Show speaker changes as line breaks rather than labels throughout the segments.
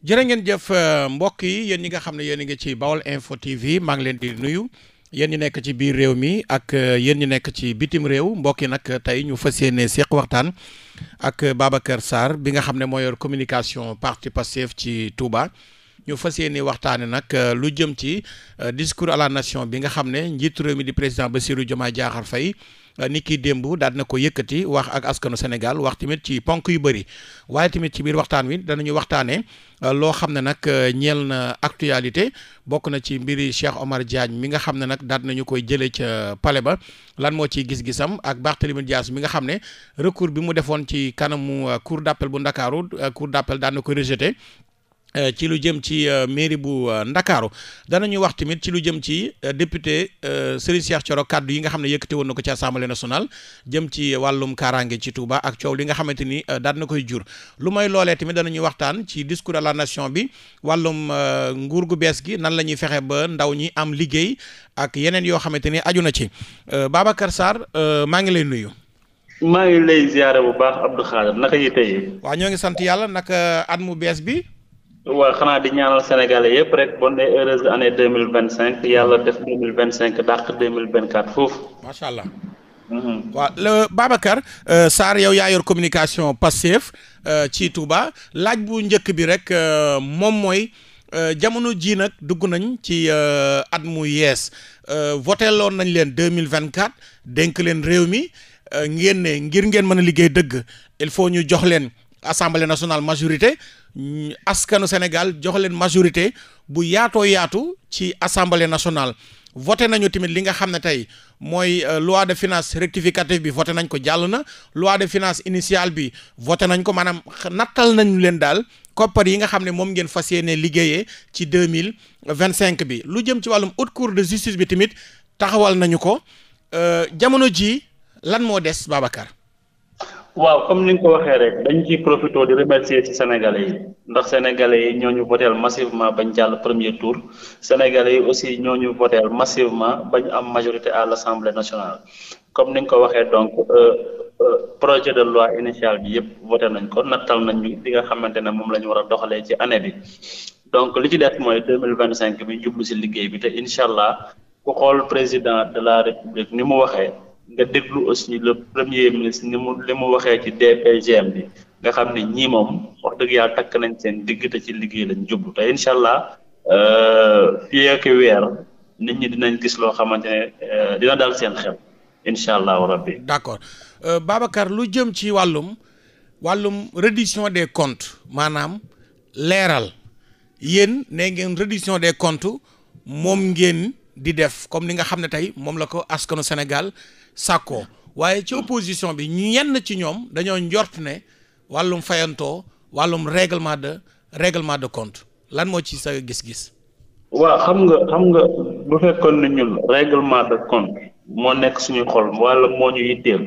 jërë ngeen jëf mbokk yi yéen ñi nga xam ne yéen a ngi ci Baol Info TV maa ngi leen di nuyu yéen ñi nekk ci biir réew mi ak yéen ñi nekk ci bitim réew mbokk yi nag tey ñu fas yéene seq waxtaan ak Babacar Sarr bi nga xam ne moo yor communication parti Pastef ci Touba ñu fas yéene waxtaane nag lu jëm ci discours à la nation bi nga xam ne njiitu réew mi di président Bassirou Diomaye Diakhar Faye ni ki démb daal na ko yëkkati wax ak askanu Sénégal wax tamit ci ponk yu bëri waaye tamit ci biir waxtaan wi danañu waxtaanee loo xam ne nag ñeel na actualité bokk na ci mbiri Cheikh Omar Diagne mi nga xam ne nag daal nañu koy jëlee ca palais ba lan moo ciy gis-gisam ak Barthélémy Dias mi nga xam ne recours bi mu defoon ci kanamu cour d'appel bu Ndakaaru cour d'appel daan na ko rejeté. ci lu jëm ci mairie bu Ndakaaru danañu wax tamit ci lu jëm ci député Serigne Cheikh Thioro kaddu yi nga xam ne yëkkate woon na ko ci assemblée nationale jëm ci wàllum kaaraange ci Touba ak coow li nga xamante ni daan na koy jur lu may loolee tamit danañuy waxtaan ci discours à la nation bi wàllum nguur gu bees gi nan la ñuy fexe ba ndaw ñi am liggéey ak yeneen yoo xamante ni aju na ci Babacar Sarr maa ngi lay nuyu.
maa ngi lay ziare bu baax Abdou Khader naka yi tey.
waaw ñoo ngi sant yàlla naka at mu bees bi.
waaw xanaa di ñaanal Sénégalais yëpp rek bonne et heureuse année 2025 yàlla def 2025 dàq 2024 foofu.
macha allah. waaw Babacar Sarr yow yaa yor communication Pastef ci Touba laaj bu njëkk bi rek moom mooy jamono ji nag dugg nañ ci at mu yees voté loon nañ leen 2024 dénk leen réew mi ngeen ne ngir ngeen mën a liggéey dëgg il faut ñu jox leen assemblée nationale majorité. askanu Sénégal jox leen majorité bu yaatoo yaatu ci assemblée nationale voté nañu tamit li nga xam ne tey mooy loi de finance rectificative bi voté nañ ko jàll na loi de finance initiale bi voté nañ ko maanaam nattal nañu leen daal koppar yi nga xam ne moom ngeen fas yéene liggéeyee ci 2025 bi lu jëm ci wàllum haute cour de justice bi tamit taxawal nañu ko jamono ji lan moo des Babacar.
waaw comme ni nga ko waxee rek dañ ciy profité di remercier ci sénégalais yi ndax sénégalais yi ñoo ñu voteel massivement bañ jàll premier tour sénégalais yi aussi ñoo ñu voteel massivement bañ am majorité à l'Assemblée nationale comme ni nga ko waxee donc projet de loi initial bi yëpp voté nañ ko nattal nañ li nga xamante ne moom la ñu war a doxalee ci année bi donc li ci des mooy 2025 bi jublu si liggéey bi te incha allah ku xool président de la république ni mu waxee. nga déglu aussi le premier ministre li mu waxee ci DPGM bi nga xam ne ñii moom wax dëgg yàlla takk nañ seen digg te ci liggéey lañ jublu te incha allah fii ak weer nit ñi dinañ gis loo xamante ne dina dal seen xel incha allahu rabbi.
d'accord Babacar lu jëm ci wàllum reddition des comptes maanaam leeral yéen ne ngeen reddition des comptes moom ngeen di def comme ni nga xam ne tey moom la ko askanu Sénégal. sàkkoo waaye ci opposition bi ñenn ci ñoom dañoo njort ne wàllum fayantoo wàllum règlement de compte lan moo ci sa gis-gis.
waaw xam nga bu fekkoon ne ñun règlement de compte moo nekk suñu xol wala moo ñu yitteel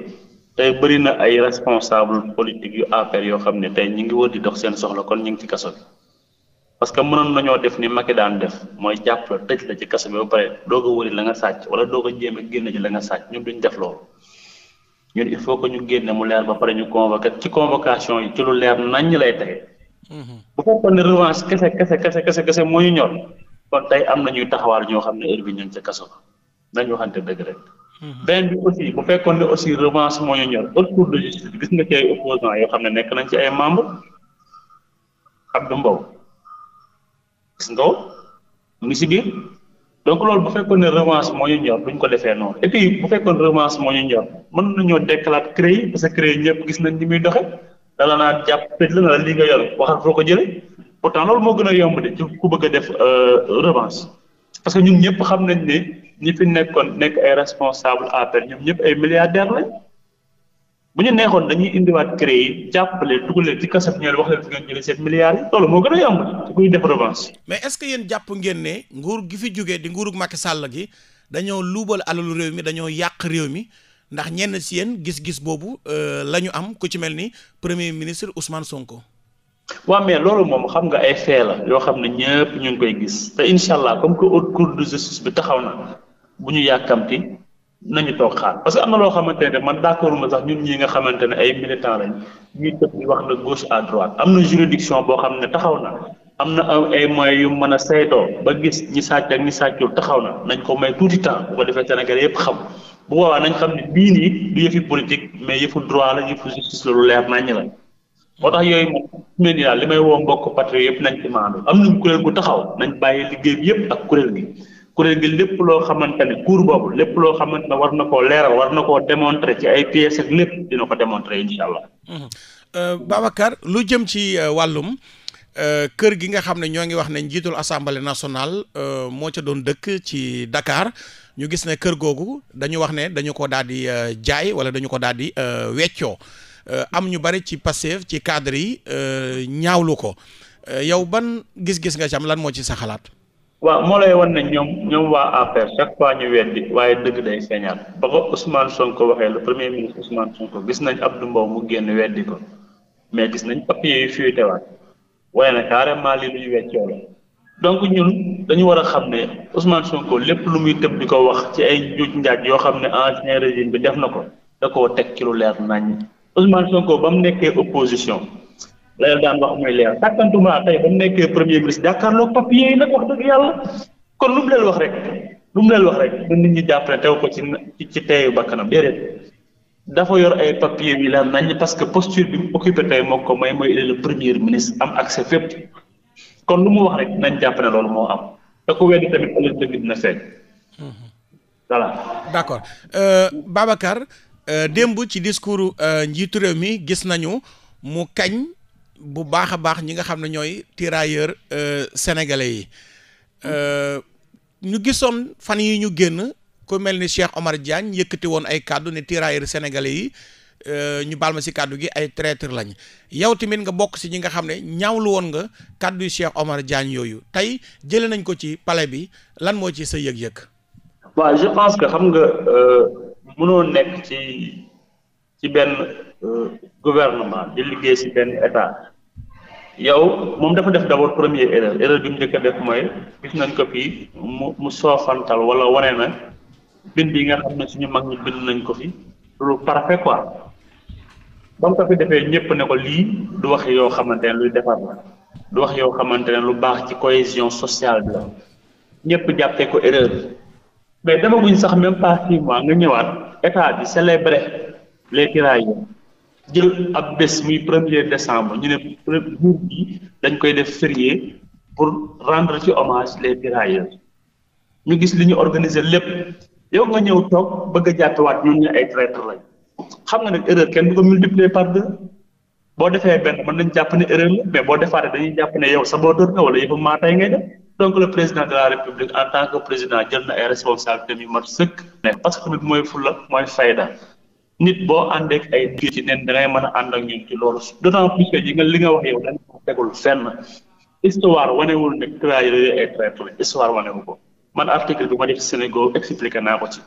tey bëri na ay responsable politique yu APR yoo xam ne tey ñu ngi wër di dox seen soxla kon ñu ngi ci kaso bi parce que mënoon nañoo def ni Macky daan def mooy jàpp la tëj la ci kaso bi ba pare doog a wëri la nga sàcc wala doog a jéem a génne ci la nga sàcc ñun duñ def loolu ñun il faut que ñu génne mu leer ba pare ñu convoqué ci convocation yi ci lu leer nañ ñu lay tege. bu fekkoon ne revanche kese moo ñu ñor kon tey am na ñuy taxawaal ñoo xam ne heure bi ñu ngi ca kaso nañ waxante dëgg rek. benn bi aussi bu fekkoon ne aussi revanche moo ñu ñor haute cour de justice gis nga ci ay opposants yoo xam ne nekk nañ ci ay membres Abdou Mbow. gis nga mu ngi si biir donc loolu bu fekkoon ne revanche moo ñu ñor duñ ko defee noonu et puis bu fekkoon revanche moo ñu ñor mën nañoo déclarer CREI parce que CREI ñëpp gis nañ ni muy doxe dala naa jàpp tëj la na la lii nga yor waxal foo ko jëlee pourtant loolu moo gën a yomb de ci ku bëgg a def revanche parce que ñun ñëpp xam nañ ne ñi fi nekk ay responsable APR ñoom ñëpp ay milliardaires lañ bu ñu neexoon dañuy indiwaat CREI jàppale dugalee ci kasaf ñeel wax leen fi ngeen jëlee seen milliards yi loolu moo gën a yomb ci kuy def revanche.
mais est-ce que yéen jàpp ngeen ne nguur gi fi jógee di nguurug Macky Sall gi dañoo luubal alalu réew mi dañoo yàq réew mi ndax ñenn si yéen gis-gis boobu la ñu am ku ci mel ni premier ministre Ousmane Sonko.
waaw mais loolu moom xam nga ay fee la yoo xam ne ñëpp ñu ngi koy gis te incha allah comme que haute cour de justice bi taxaw na bu ñu yàkkamti nañu toog xaar parce que am na loo xamante ne man d'accord ma sax ñun ñi nga xamante ne ay militants lañ ñuy tëb di wax de gauche à droite am na juridiction boo xam ne taxaw na am na ay moyens yu mën a saytoo ba gis ñi sàcc ak ñi sàccul taxaw na nañ ko may tuuti temps bu ko defee Sénégal yëpp xam bu boobaa nañ xam ne bii nii du yëfi politique mais yëfu droit la yëfu justice la lu leer naññ la moo tax yooyu moom mel ni daal li may woo mbokk patriote yëpp nañ ci maandu am nañ kuréel gu taxaw nañ bàyyi liggéey bi yëpp ak kuréel gi lépp loo xamante ne cours boobu lépp loo xamante ne war na koo leeral war na koo démontrer ci ay pièces ak lépp dina ko démontrer incha allah.
Babacar lu jëm ci wàllum kër gi nga xam ne ñoo ngi wax ne njiitul assemblée nationale moo ca doon dëkk ci Dakar ñu gis ne kër googu dañu wax ne dañu ko daal di jaay wala dañu ko daal di weccoo am ñu bari ci Pastef ci cadre yi ñaawlu ko yow ban gis-gis nga ci am lan moo ci sa xalaat.
waaw moo lay wan ne ñoom waa APR chaque fois ñu weddi waaye dëgg day feeñaat ba ko Ousmane Sonko waxee le premier ministre Ousmane Sonko gis nañ Abdou Mbow mu génn weddi ko mais gis nañ papier yu fuité waat waaye nag carrément lii lu ñu weccoo la donc ñun dañu war a xam ne Ousmane Sonko lépp lu muy tëb di ko wax ci ay njuuj njaaj yoo xam ne ancien régime bi def na ko da koo teg ci lu leer naññ Ousmane Sonko ba mu nekkee opposition la daan wax muy leer tàkkantuma tey ba mu nekkee premier ministre jàkkaarloog papier yi nag wax dëgg yàlla kon lu mu leen wax rek ba nit ñi jàpp ne tew ko ci teeyu bakkanam déedéet dafa yor ay papier yi la nañ parce que posture bi mu occupé tey moo ko mooy il est le premier ministre am accès fépp kon lu mu wax rek nañ jàpp ne loolu moo am da ko weddi tamit ëllëg dëgg dina feeñ voilà. d'accord
Babacar démb ci discours njiitu réew mi gis nañu mu kañ bu baax a baax ñi nga xam ne ñooy tirailleurs sénégalais yi ñu gisoon fan yi ñu génn ku mel ni Cheikh Omar Diagne yëkkati woon ay kàddu ne tirailleurs sénégalais yi ñu baal ma si kàddu gi ay traître lañ yow tamit nga bokk si ñi nga xam ne ñaawlu woon nga kàddu Cheikh Omar Diagne yooyu tey jëlee nañ ko ci palais bi lan moo ci sa yëg-yëg.
waaw je pense que xam nga mënoo nekk ci benn gouvernement di liggéey si benn état yow moom dafa def d'abord première erreur bi mu njëkk a def mooy gis nañ ko fii mu soofantal wala wane na bind yi nga xam ne suñu mag ñi bind nañ ko fi lu parfait quoi ba mu ko fi defee ñëpp ne ko lii du wax yoo xamante ne luy defar la du wax yoo xamante ne lu baax ci cohésion sociale bi la ñëpp jàppee ko erreur mais demaguñ sax même pas 6 mois nga ñëwaat état bi célébrer les tirailleurs jël ab bés muy 1er décembre ñu ne jour bi dañ koy def férié pour rendre ci hommage les tirailleurs ñu gis li ñu organiser lépp yow nga ñëw toog bëgg a jàppewaat ñun ñu ay traître lañ xam nga nag erreur kenn du ko multiplier par 2 boo defee benn mën nañ jàpp ne erreur la mais boo defaatee dañuy jàpp ne yow saboteur nga wala yëfu maa tey ngay def donc le président de la république en tant que président jël na ay responsabilités yu mat sëkk parce que tamit mooy fulla mooy fayda nit boo àndeek ay nit ci nen da ngay mën a ànd ak ñun ci loolu d'autant plus que li nga wax yow dañ ko tegul fenn histoire wanewul ne tirailleurs yooyu ay traître la histoire wanewu ko man article bi ma def Sénégal expliqué naa ko ci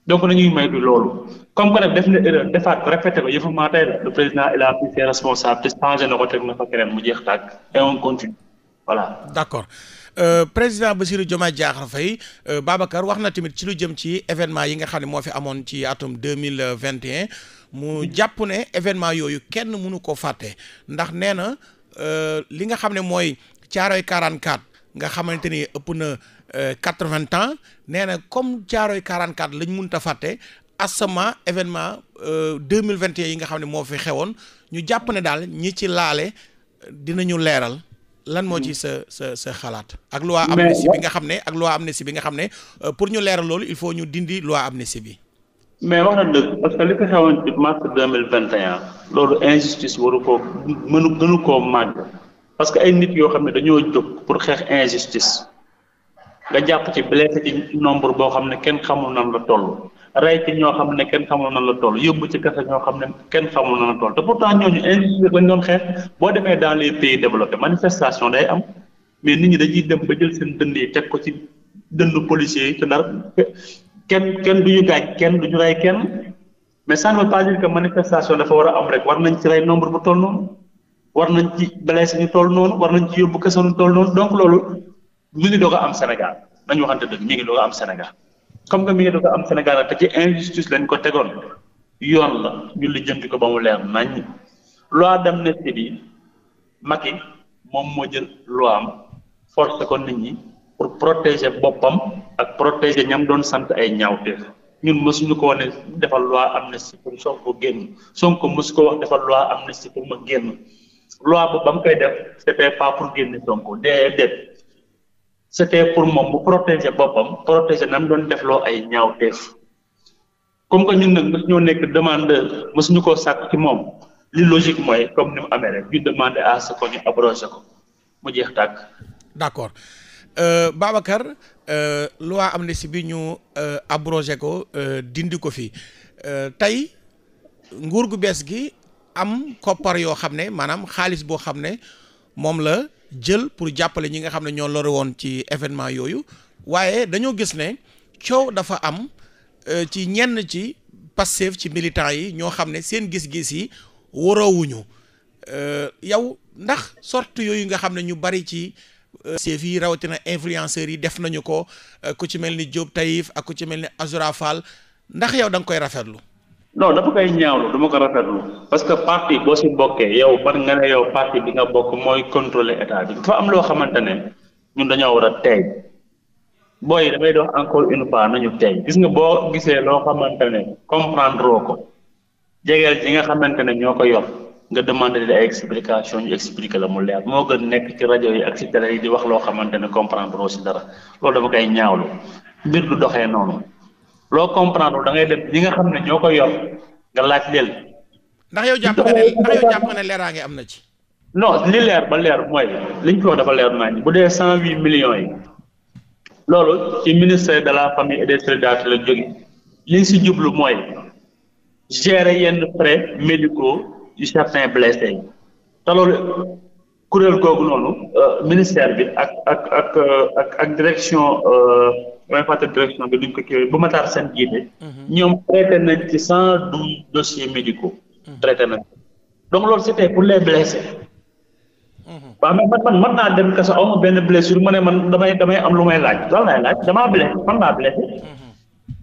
donc nañuy maytu loolu comme que nag def na erreur defaat ko répété ko yëfu maa tey la le président il a pris ses responsabilités changé na ko teg na fa keneen mu jeex tàgg et on continue voilà.
d'accord président Bassirou Diomaye Diakhar Faye Babacar wax na tamit ci lu jëm ci événement yi nga xam ne moo fi amoon ci atum 2021 mu jàpp ne événement yooyu kenn mënu ko fàtte ndax nee na li nga xam ne mooy Thiaroye 44 nga xamante ni ëpp na 80 ans nee na comme Thiaroye 44 lañ mënut a fàtte asama événement 2021 yi nga xam ne moo fi xewoon ñu jàpp ne daal ñi ci laale dinañu leeral lan moo ci sa xalaat ak loi amnistie bi nga xam ne pour ñu leeral loolu il faut ñu dindi loi amnistie bi.
mais wax na dëgg parce que li ko xewoon ci mars 2021 loolu injustice waru koo gënu koo màgg parce que ay nit yoo xam ne dañoo jóg pour xeex injustice nga jàpp ci blessé ci nombre boo xam ne kenn xamul nan la toll rey ci ñoo xam ne kenn xamul nan la toll yóbbu ci kese ñoo xam ne kenn xamul nan la toll te pourtant ñooñu injustice lañ doon xeex boo demee dans les pays développés manifestation day am mais nit ñi dañuy dem ba jël seen dënd yi teg ko ci dëndu policiers yi te dara kenn duñu gaañ kenn duñu rey kenn mais ça ne veut pas dire que manifestation dafa war a am rek war nañ ci rey nombre bu toll noonu war nañ ci blessé ñu toll noonu war nañ ci yóbbu kese ñu toll noonu donc loolu mi ngi doog a am Sénégal nañu waxante dëgg mi ngi doog a am Sénégal comme que mi ngi doog a am Sénégal nag te ci injustice lañ ko tegoon yoon la ñu lijjanti ko ba mu leer nañ loi d'amnistie bi Macky moom moo jël loi am forcé ko nit ñi pour protéger boppam ak protéger ñam doon sant ay ñaawteef ñun mësuñu ko wane defal loi amnistie pour Sonko génn Sonko mësu ko wax defal loi amnistie pour ma génn loi ba ba mu koy def c'était pas pour génne Sonko déedéet c'était pour moom mu protéger boppam protéger nam doon defloo ay ñaawteef comme que ñun nag mësuñoo nekk demandeur mësuñu koo sàkk ci moom li logique mooy comme ni mu amee rek ñu demander à ce que ñu abrogé ko mu jeex tàkk.
d'accord Babacar loi amnistie bi ñu abrogé ko dindi ko fi tey nguur gu bees gi am koppar yoo xam ne maanaam xaalis boo xam ne moom la jël pour jàppale ñi nga xam ne ñoo lore woon ci événement yooyu waaye dañoo gis ne coow dafa am ci ñenn ci Pastef ci militants yi ñoo xam ne seen gis-gis yi waroowuñu yow ndax sorte yooyu nga xam ne ñu bari ci Pastef yi rawatina influenceurs yi def nañu ko ku ci mel ni Diop Taïf ak ku ci mel ni Azoura Fall ndax yow da nga koy rafetlu.
non dafa koy ñaawlu du ma ko rafetlu parce que parti boo si bokkee yow man nga ne yow parti bi nga bokk mooy contrôler état bi dafa am loo xamante ne ñun dañoo war a tey booy damay dox encore une fois nañu tey gis nga boo gisee loo xamante ne comprendre ko jegeel ji nga xamante ne ñoo ko yor nga demander ay explication ñu expliquer la mu leer moo gën nekk ci rajo yi ak ci télé yi di wax loo xamante ne comprendre si dara loolu dama koy ñaawlu mbir du doxee noonu. loo comprendre da ngay dem ñi nga xam ne ñoo ko yor nga laaj leen.
ndax yow jàpp nga ne leeraange am na ci.
non li leer ba leer mooy liñ ko dafa leer naa bu dee 108 millions yi loolu ci ministère de la famille et des solidarités la jóge liñ si jublu mooy gérer yenn frais médicaux yu certains blessés yi te loolu kuréel googu noonu ministère bi ak direction. mooy fàttali direction bi duñ ko kiiwee bu Matar Sène jiite. ñoom traité nañ ci 112 dossiers médicaux. traité nañ donc loolu c'était pour les blessés. waaw mais man mën naa dem kaso aw ma benn blessure ma ne man damay am lu may laaj lan laay laaj damaa blessé man maa blessé.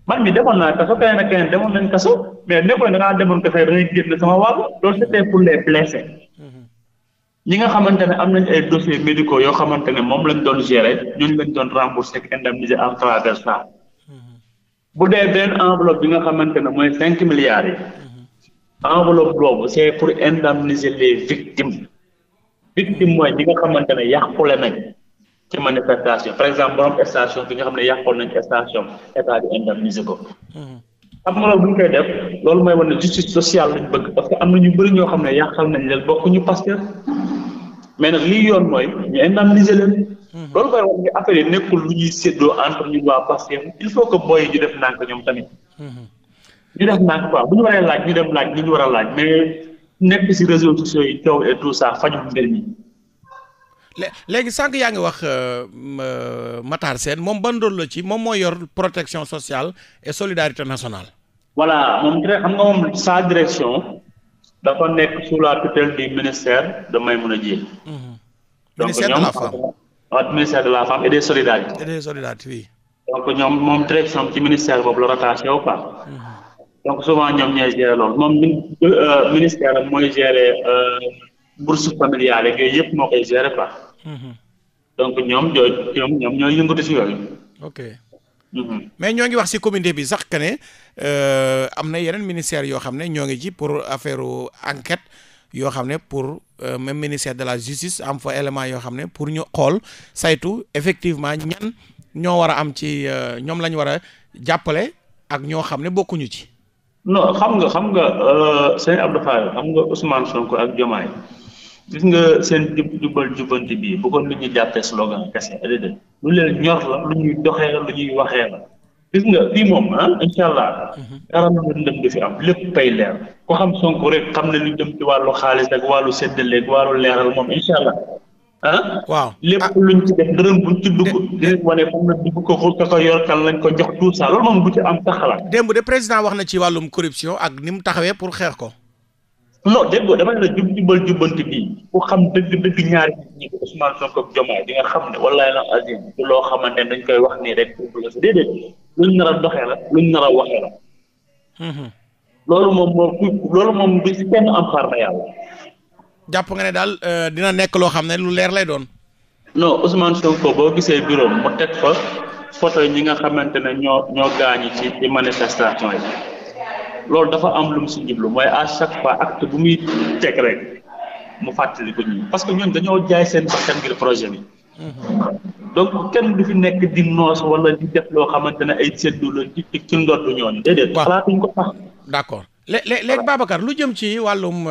man mi demoon naa kaso keneen ak keneen demoon nañ kaso mais nekkul da ngaa demoon kaso da ngay génn sama wàll loolu c'était pour les blessés. ñi nga xamante ne am nañ ay dossiers médicaux yoo xamante ne moom lañ doon gérer ñooñu lañ doon rembourser ak indemniser à travers ça bu dee benn enveloppe bi nga xamante ne mooy 5 milliards yi enveloppe boobu c'est pour indemniser les victimes mooy ñi nga xamante ne yàqule nañ ci manifestation par exemple borom station bi nga xam ne yàqul nañ station état bi indemniser ko. xam nga loolu bu ñu koy def loolu mooy wane justice sociale lañ bëgg parce que am na ñu bëri ñoo xam ne yàqal nañ leen bokkuñu Pastef mais nag lii yoon mooy ñu indemniser leen. loolu mooy wane ni affaire yi nekkul lu ñuy séddoo entre ñu waa Pastef il faut que booy yi ñu def ndànk ñoom tamit. ñu def ndànk quoi bu ñu waree laaj ñu dem laaj li ñu war a laaj mais nekk ci réseaux sociaux yi coow et tout ça fajul mbir mi.
léegi sànq yaa ngi wax Matar Sène moom ban rôle la ci moom moo yor protection sociale et solidarité nationale.
voilà moom xam nga moom sa direction dafa nekk sous la tutelle du ministère de Maïmouna Dièye.
ministère de la femme
ministère de la femme et des solidarités.
et des solidarités oui.
donc ñoom moom direction ci ministère boobu la rattaché wu quoi. donc souvent ñoom ñooy gérer loolu moom ministère am mooy gérer bourse familiale ak yooyu yëpp moo koy gérer quoi. donc ñoom ñooy yëngatu si yooyu.
ok. mais ñoo ngi wax ci comité bi sax que ne am na yeneen ministères yoo xam ne ñoo ngi ci pour affaire enquête yoo xam ne pour même ministère de la justice am fa élément yoo xam ne pour ñu xool saytu effectivement ñan ñoo war a am ci ñoom la ñu war a jàppale ak ñoo xam ne bokkuñu ci.
non xam nga sëñ Abdou Fall xam nga Ousmane Sonko ak Diomaye gis nga seen jubal jubanti bii bu ko nit ñi jàppee slogan kese déedéet lu leen ñor la lu ñuy doxee la lu ñuy waxee la gis nga fii moom incha allah dara lu dem du fi am lépp pay leer ko xam Sonko rek xam ne lu jëm ci wàllu xaalis ak wàllu séddale ak wàllu leeral moom incha allah
waaw
lépp luñ ci def dërëm buñ ci dugg dinañ wane fan la dugg ko yor kan lañ ko jox tout ça loolu moom bu ci am sax xalaat.
démb de président wax na ci wàllum corruption ak ni mu taxawee pour xeex ko.
non dégg nga dama ne la jubal jubanti bii ku xam dëgg ñaari ñi Ousmane Sonko ak Diomaye di nga xam ne wallaahi la azim du loo xamante ne dañ koy wax nii rek pour la déedéet luñ nar a doxee la luñ nar a waxee la. loolu moom du si kenn am xaar na yàlla.
jàpp nga ne daal dina nekk loo xam ne lu leer lay doon.
non Ousmane Sonko boo gisee bureau mu teg fa photo yi ñi nga xamante ne ñoo gaañi ci manifestation yi loolu dafa am lu mu si jublu mooy à chaque fois acte bu muy teg rek mu fàttali ko ñun parce que ñun dañoo jaay seen bakkan ngir projet bi. donc kenn du fi nekk di noos wala di def loo xamante ne ay seddu la ci ndoddu ñooñu. déedéet xalaatuñ ko sax.
d'accord léegi Babacar lu jëm ci wàllum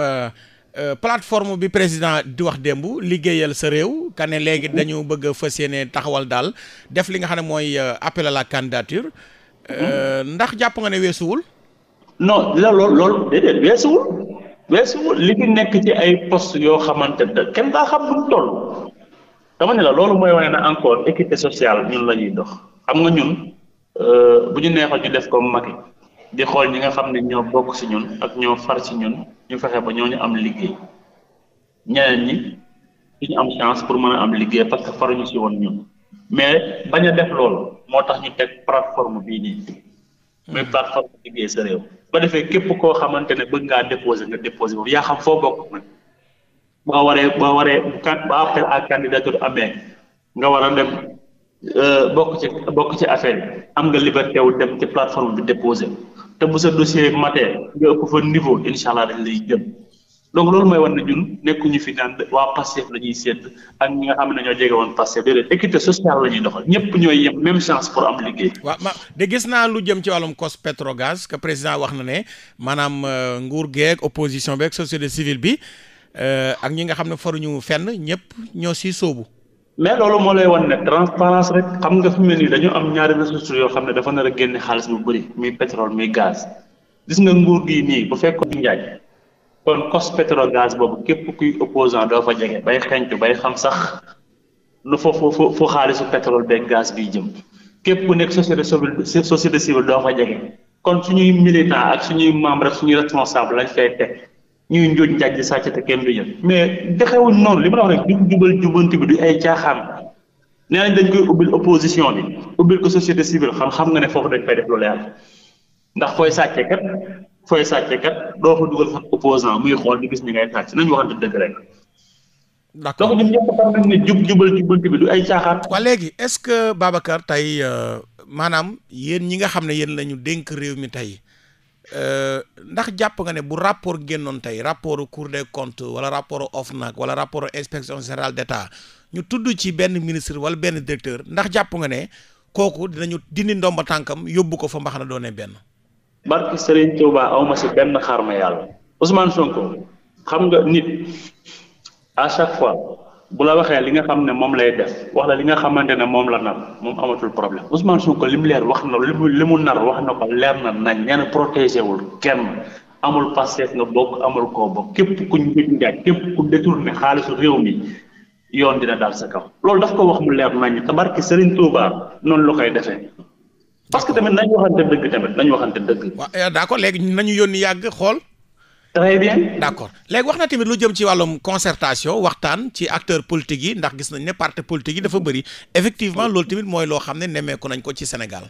plateforme bi président di wax démb liggéeyal sa réew ka ne léegi dañu bëgg a fas yéene taxawal daal def li nga xam ne mooy appel à la candidature. ndax jàpp nga ne weesuwul.
non loolu déedéet weesuwul li fi nekk ci ay poste yoo xamante ne kenn daa xam lu mu toll. dama ne la loolu mooy wane na encore équité sociale ñun la ñuy dox xam nga ñun bu ñu neexoon ñu def comme Macky di xool ñi nga xam ne ñoo bokk ci ñun ak ñoo far ci ñun ñu fexe ba ñooñu am liggéey ñeneen ñi duñu am chance pour mën a am liggéey parce que faruñu ci woon ñun mais bañ a def loolu moo tax ñu teg plateforme bii nii muy plateforme liggéey sa réew ba defee képp koo xamante ne bëgg ngaa déposer nga déposer boobu yaa xam foo bokk nag boo waree ba appel à candidature amee nga war a dem bokk ci affaire yi am nga liberté wu dem ci plateforme bi déposer te bu sa dossier matee nga ëpp fa niveau incha allah dañ lay jëm donc loolu mooy war na ñun nekkuñu fi naan waa Pastef la ñuy seet ak ñi nga xam ne ñoo jege woon Pastef déedéet équité sociale la ñuy doxal ñëpp ñooy yem même chance pour am liggéey.
waaw de gis naa lu jëm ci wàllum cos pétrogaz que président wax na ne maanaam nguur geeg opposition beeg société civile bi. ak ñi nga xam ne faruñu fenn ñëpp ñoo siy sóobu.
mais loolu moo lay wan ne transparence rek xam nga fi mu ne nii dañu am ñaari ressources yoo xam ne dafa nar a génne xaalis bu bëri muy pétrole muy gaz gis nga nguur gi nii bu fekkoon di njaaj kon cos pétrole gaz boobu képp kuy opposant doo fa jege bay xeeñtu bay xam sax lu fu xaalisu pétrole beeg gaz biy jëm képp ku nekk société civile doo fa jege kon suñuy militant ak suñuy membre ak suñuy responsable lañ fay teg. ñuy njuuj njaaj di sàcc te kenn du jël mais dexewuñ noonu li ma la wax rek jubal jubanti bi du ay caaxaan nee nañ dañ koy ubbil opposition bi ubbil ko société civile xam nga ne foofu dañ fay def lu leer ndax fooy sàcce kat doo fa dugal sax opposant muy xool di gis ñi ngay sàcc nañ waxante dëgg rek. d'accord donc ñun ñëpp xam nañ ne jubal jubanti bi du ay caaxaan.
waa léegi est-ce que Babacar tey maanaam yéen ñi nga xam ne yéen la ñu dénk réew mi tey. ndax jàpp nga ne bu rapport génnoon tey rapport Cour des comptes wala rapport OFNAC wala rapport inspection générale d'État ñu tudd ci benn ministre wala benn directeur ndax jàpp nga ne kooku dinañu dindi ndomba tànkam yóbbu ko fa mbax na doone benn.
barki Serigne Touba awma si benn xarma yàlla Ousmane Sonko xam nga nit à chaque fois bu la waxee li nga xam ne moom lay def wax la li nga xamante ne moom la nar moom amatul problème Ousmane Sonko li mu leer wax na li mu nar wax na ko leer na nañ nee na protégé wul kenn amul Pastef nga bokk amul koo bokk képp ku ñu njaaj képp ku détourné xaalisu réew mi yoon dina daal sa kaw loolu daf ko wax mu leer nañ te barki Serigne Touba noonu la koy defee parce que tamit nañ waxante dëgg.
waaw d'accord léegi nañu yónni yàgg xool.
très bien.
d'accord léegi wax na tamit lu jëm ci wàllum concertation waxtaan ci acteurs politiques yi ndax gis nañ ne parti politique yi dafa bëri effectivement loolu tamit mooy loo xam ne nemmeeku nañ ko ci Sénégal.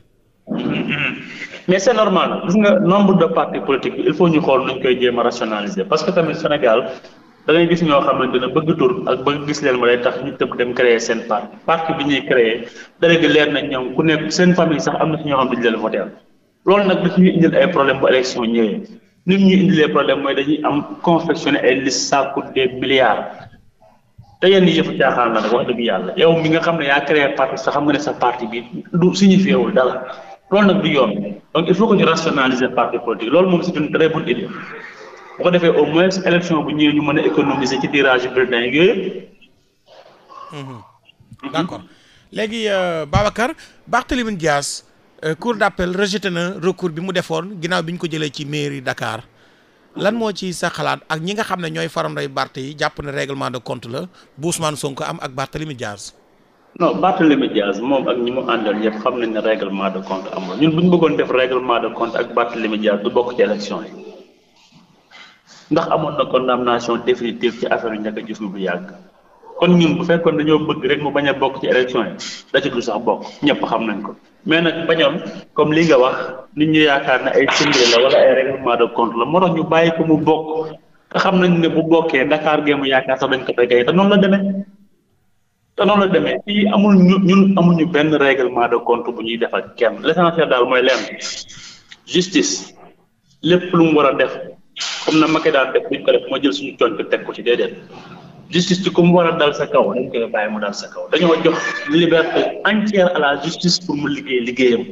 mais c'est normal gis nga nombre de partis politiques il faut ñu xool nuñ koy jéem a rationaliser parce que tamit Sénégal da ngay gis ñoo xamante ne bëgg tur ak bëgg gis leen ma day tax ñu tëb dem créer seen parti bi ñuy créer da léegi leer nañ ñoom ku nekk seen famille sax am na si ñoo xam ne dañu leen voté loolu nag daf ñuy indil ay problème bu élection ñëwee. nit ñi indilee problème mooy dañuy am confectionné ay liste ça coûte des milliards te yenn yëfu caaxaan la nag wax dëgg yàlla yow mi nga xam ne yaa créé parti sax xam nga ne sa parti bi du signifié wul dara loolu nag du yoon donc il faut que ñu rationaliser parti politique loolu moom c'est une très bonne idée bu ko defee au moins élection bu ñëwee ñu mën a économiser ci tirage bulletin yooyu.
d'accord léegi Babacar Barthélémy Dias. Cour d'appel rejeté na recours bi mu defoon ginnaaw bi ñu ko jëlee ci mairie Dakar lan moo ci sa xalaat ak ñi nga xam ne ñooy farandoy Barth yi jàpp ne règlement de compte la bu Ousmane Sonko am ak Barthélémy Dias.
non Barthélémy Dias moom ak ñi mu àndal yëpp xam nañ ne règlement de compte amul ñun bu ñu bëggoon def règlement de compte ak Barthélémy Dias du bokk ci élection yi ndax amoon na condamnation définitive ci affaire yu njëkk a jëf bu yàgg kon ñun bu fekkoon dañoo bëgg rek mu bañ a bokk ci élection yi da ci du sax bokk ñëpp xam nañ ko mais nag bañoon comme li nga wax nit ñi yaakaar ne ay cindri la wala ay règlement de compte la moo tax ñu bàyyi ko mu bokk te xam nañ ne bu bokkee Dakar Géemu Yaakaar sax dañ ko fay gaye te noonu la demee fii ñun amuñu benn règlement de compte bu ñuy defal kenn l'essentiel daal mooy leen justice lépp lu mu war a def comme na Macky daan def buñ ko def moo jël suñu cooñ bi teg ko ci déedéet justice ci ku mu war a dal sa kaw dañ koy bàyyi mu dal sa kaw dañoo jox liberté entière à la justice pour mu liggéeyam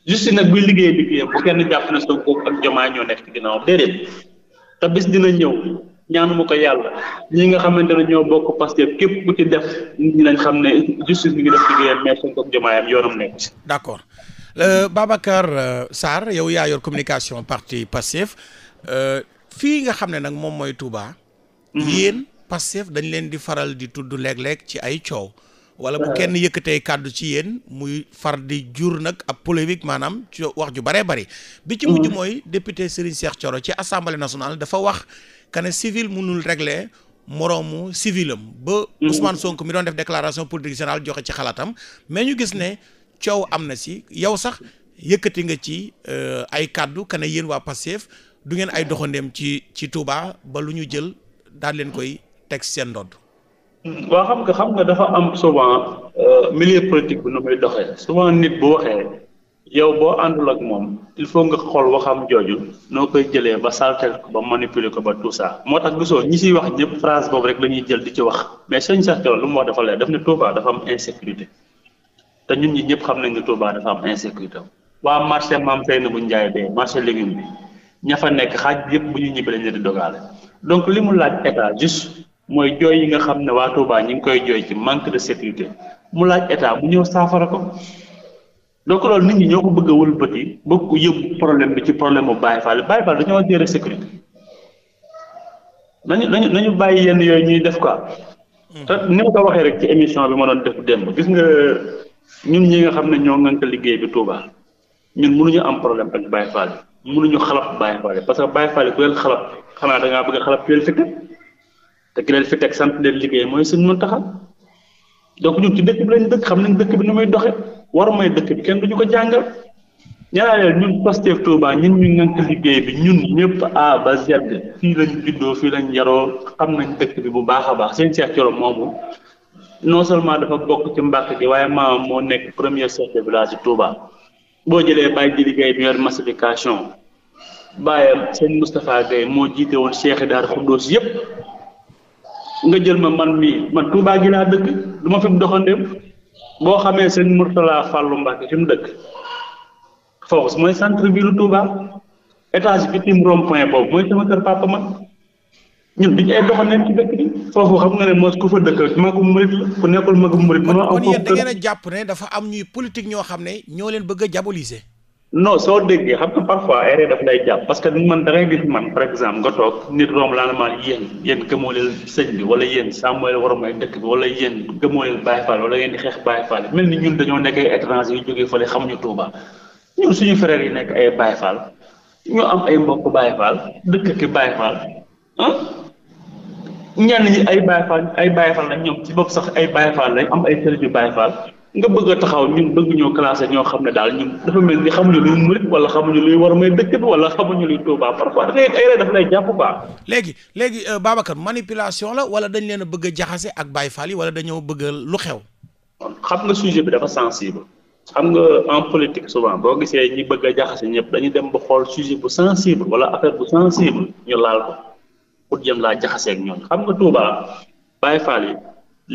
justice nag buy liggéeyam bu kenn jàpp ne Sonko ak Diomaye ñoo nekk ci ginnaawam déedéet te bis dina ñëw ñaanuma ko yàlla ñi nga xamante ne ñoo bokk Pastef képp ku ci def nit ñi nañ xam ne justice bi ngi def liggéeyam mais Sonko ak Diomaye am yoonam nekk ci.
d'accord Babacar Sarr yow yaa yor communication parti Pastef fii nga xam ne nag moom mooy Touba. yéen Pastef dañ leen di faral di tudd léeg-léeg ci ay coow. wala bu kenn yëkkatee kàddu ci yéen muy far di jur nag ab polémique maanaam ci wax ju bëree bëri. bi ci mujj mooy député Serigne Cheikh Thioro ci assemblée nationale dafa wax que ne civil mënul régler moroomu civilam ba Ousmane Sonko mi doon def déclaration politique générale joxe ci xalaatam mais ñu gis ne coow am na si yow sax yëkkati nga ci ay kàddu que ne yéen waa Pastef du ngeen ay doxandeem ci Touba ba lu ñu jël daal leen koy teg seen ndodd.
waaw xam nga dafa am souvent milieu politique bi nu muy doxee souvent nit bu waxee yow boo àndul ak moom il faut nga xool waxam jooju noo koy jëlee ba saltel ko ba manipuler ko ba tout ça moo tax gisoo ñi siy wax ñëpp phrase boobu rek la ñuy jël di ci wax mais sëñ Cheikh Thioro lu mu wax dafa leer daf ne Touba dafa am insécurité te ñun ñi ñëpp xam nañ ne Touba dafa am insécurité waa marché Mame Seynabou Ndiaye bee marché légume bi ña fa nekk xaaj yëpp bu ñu ñibbi lañ leen di dogaale donc li mu laaj état juste mooy jooy yi nga xam ne waa Touba ñu ngi koy jooy ci manque de sécurité mu laaj état mu ñëw saafara ko donc loolu nit ñi ñoo ko bëgg a wëlbati bëgg ko yóbbu problème bi ci problème mu Baye Fall dañoo gérer sécurité nañu bàyyi yenn yooyu ñuy def quoi. te ni ma ko waxee rek ci émission bi ma doon def démb gis nga ñun ñi nga xam ne ñoo ngànk liggéey bi Touba ñun mënuñu am problème ak Baye Fall mënuñu xalab Baye Fall parce que Baye Fall ku leen xalab xanaa da ngaa bëgg a xalab ku leen fi teg te ki leen fi teg sant leen liggéey mooy Sëñ Muntaxa donc ñun ci dëkk bi lañ dëkk xam nañ dëkk bi nu muy doxe war mooy dëkk bi kenn duñu ko jàngal ñaareel ñun Pastef Touba ñun ñu ngànk liggéey bi ñun ñëpp A ba Z fii lañ juddoo fii lañ yaroo xam nañ dëkk bi bu baax a baax seen Cheikh Thioro moomu non seulement dafa bokk ci Mbàkke gi waaye maamam moo nekk premier chef de village ci Touba boo jëlee Baye Djili Gaye bi yor massification bàyyam sëñ Moustapha Gaye moo jiite woon Cheikh Daara Xuddoos yëpp nga jël man Touba gi laa dëkk du ma fi mu doxandeem boo xamee sëñ Mourtala Fallou Mbacke fi mu dëkk foofu mooy centre ville Touba étage bi tim rond point boobu mooy sama kër papa man ñun duñu ay doxandeem ci dëkk bi foofu xam nga ne moo ku fa dëkk magum murit la ku nekkul magum murit mënoo am foofu
da ngeen a jàpp ne dafa am ñuy politique ñoo xam ne ñoo leen bëgg a diaboliser.
non soo déggee xam nga parfois erreur daf lay jàpp parce que man da ngay gis man par exemple nga toog nit romb laa ne maan yéen gëmoo leen sëñ bi wala yéen sàmmoo leen waroon ay dëkk bi wala yéen gëmoo leen Baye Fall wala ngeen di xeex Baye Fall mel ni ñun dañoo nekk ay étranger yu jógee fële xamuñu Touba ñun suñu frères yi nekk ay Baye Fall ñoo am ay mbokk Baye Fall dëkk ki Baye Fall ñenn ñi ay Baye Fall lañ ñoom ci bopp sax ay Baye Fall lañ am ay sëriñ yu Baye Fall nga bëgg a taxaw ñun bëgg ñoo classé ñoo xam ne daal ñun dafa mel ni xamuñu luy murit wala xamuñu luy war may dëkk bi wala xamuñu luy Touba parfois dafay ay daf lay jàpp quoi.
léegi Babacar manipulation la wala dañ leen a bëgg a jaxase ak Baye Fall yi wala dañoo bëgg lu xew.
xam nga sujet bi dafa sensible xam nga en politique souvent boo gisee ñi bëgg a jaxase ñëpp dañuy dem ba xool sujet bu sensible wala affaire bu sensible ñu laal ko pour jëm laa jaxase ak ñooñu xam nga Touba Baye Fall yi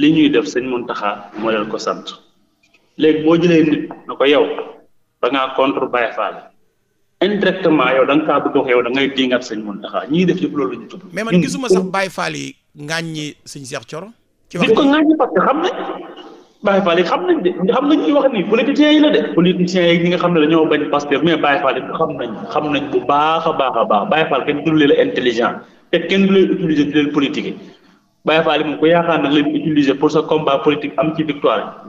li ñuy def Sëñ Muntaxa moo leen ko sant. léegi boo jëlee nit na ko yow da ngaa contre Baye Fall indirectement yow da nga kaa bëgg wax yow da ngay dingat Sëñ Muntaxa ñii def yëpp loolu la ñu tudd.
mais man gisuma sax Baye Fall yi ŋàññi Sëñ Cheikh Thioro. ci wax
ko ŋàññi parce que xam nañ Baye Fall yi xam nañ ñuy wax ni politiciens yi la de politiciens yi ñi nga xam ne dañoo bañ Pastef mais Baye Fall yi xam nañ bu baax a baax Baye Fall kenn du leen intelligent te kenn du leen utiliser di leen politique Baye Fall yi moom ko yaakaar na leen utiliser pour sa combat politique am ci victoire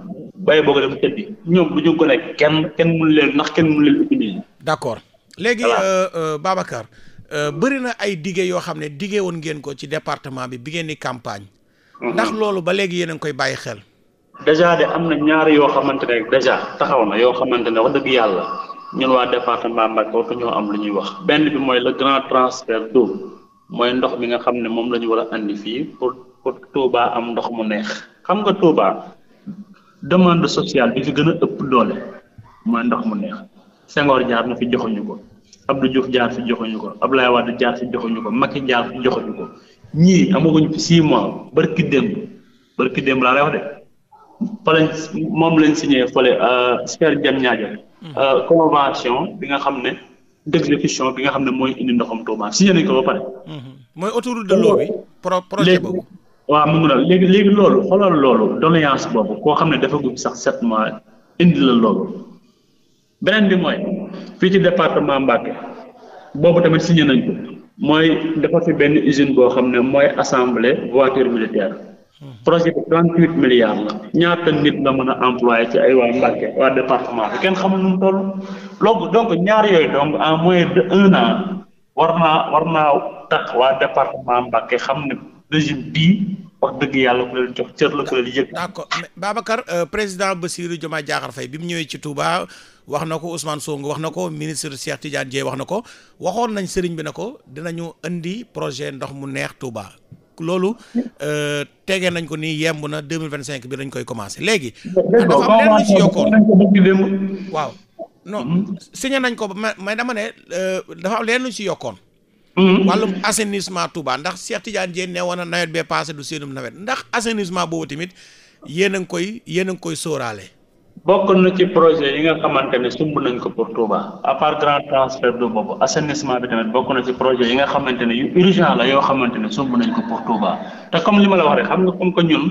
bàyyi boog dem tëddi ñoom du ñu ko nekk kenn mënu leen ndax kenn mënu leen utiliser.
d'accord léegi Babacar bëri na ay dige yoo xam ne dige woon ngeen ko ci département bi ngeen di campagne. ndax loolu ba léegi yéen a ngi koy bàyyi xel.
déjà de am na ñaar yoo xamante ne déjà taxaw na yoo xamante ne wax dëgg yàlla ñun waa département Mbacké waxtu ñoo am lu ñuy wax benn bi mooy le grand transfert d'eau mooy ndox mi nga xam ne moom la ñu war a andi fii pour Touba am ndox mu neex xam nga Touba demande sociale bi fi gën a ëpp doole mooy ndox mu neex Senghor jaar na fi joxuñu ko Abdou Diouf jaar fi joxuñu ko Abdoulaye Wade jaar fi joxuñu ko Macky jaar fi joxuñu ko ñii amaguñ fi 6 mois barki démb laa lay wax de fa lañ moom lañ signé fële Super Diamniadio convention bi nga xam ne d'exécution bi nga xam ne mooy indi ndoxam Touba signé nañ ko ba pare.
mooy autoroute de l'eau bi projet boobu.
waaw mu ngi doon léegi loolu xoolal loolu doléance boobu koo xam ne dafa gudd sax 7 mois indi la loolu beneen bi mooy fii ci département Mbacké boobu tamit signé nañ ko mooy dafa fi benn usine boo xam ne mooy assemblée voiture militaire projet de 38 milliards la ñaata nit la mën a employé ci ay waa Mbacké waa département bi kenn xamul nu mu toll loolu donc ñaar yooyu donc en moins de 1 an war naa tax waa département Mbacké xam ne régime bii wax dëgg yàlla ku leen jox cër la ku leen yëg.
d'accord mais Babacar président Bassirou Diomaye Diakhar Faye bi mu ñëwee ci Touba wax na ko Ousmane Sonko wax na ko ministre Cheikh Tidiane Dièye wax na ko waxoon nañ sëriñ bi ne ko dinañu indi projet ndox mu neex Touba loolu tegee nañ ko nii yemb na 2025 bi dañ koy commencé léegi. dafa am leen lu ci yokkoon waaw non signé nañ ko mais dama ne dafa am leen lu ci yokkoon. wàllum assainissement Touba ndax Cheikh Tidiane Dièye ne woon na nawet bee passé du seenum nawet ndax assainissement boobu tamit yéen a ngi koy sóoraale.
bokk na ci projet yi nga xamante ne sumb nañ ko pour Touba à part grand transfert d'eau boobu assainissement bi tamit bokk na ci projet yi nga xamante ne yu urgent la yoo xamante ne sumb nañ ko pour Touba te comme li ma la wax rek xam nga comme que ñun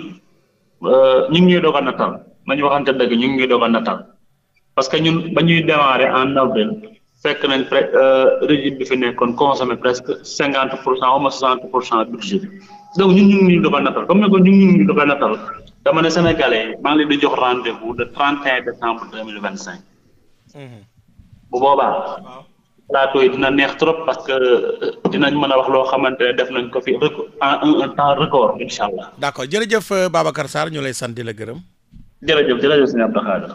ñu ngi ñuy doog a nattal nañu waxante dëgg ñu ngi ñuy doog a nattal parce que ñun ba ñuy démarrer en avril. fekk nañ régime bi fi nekkoon consommé presque 50% ou 60% budget bi donc ñun ñu ngi doog a nattal comme ne ko ñu ngi doog a nattal dama ne Sénégalais yi maa ngi leen di jox rendez-vous de 31 décembre 2025. bu boobaa. plateau yi dina neex trop parce que dinañ mën a wax loo xamante ne def nañ ko fi en un temps record incha allah.
d'accord jërëjëf Babacar Sarr ñu lay sant di la gërëm.
jërëjëf sëñ Abdou Khadre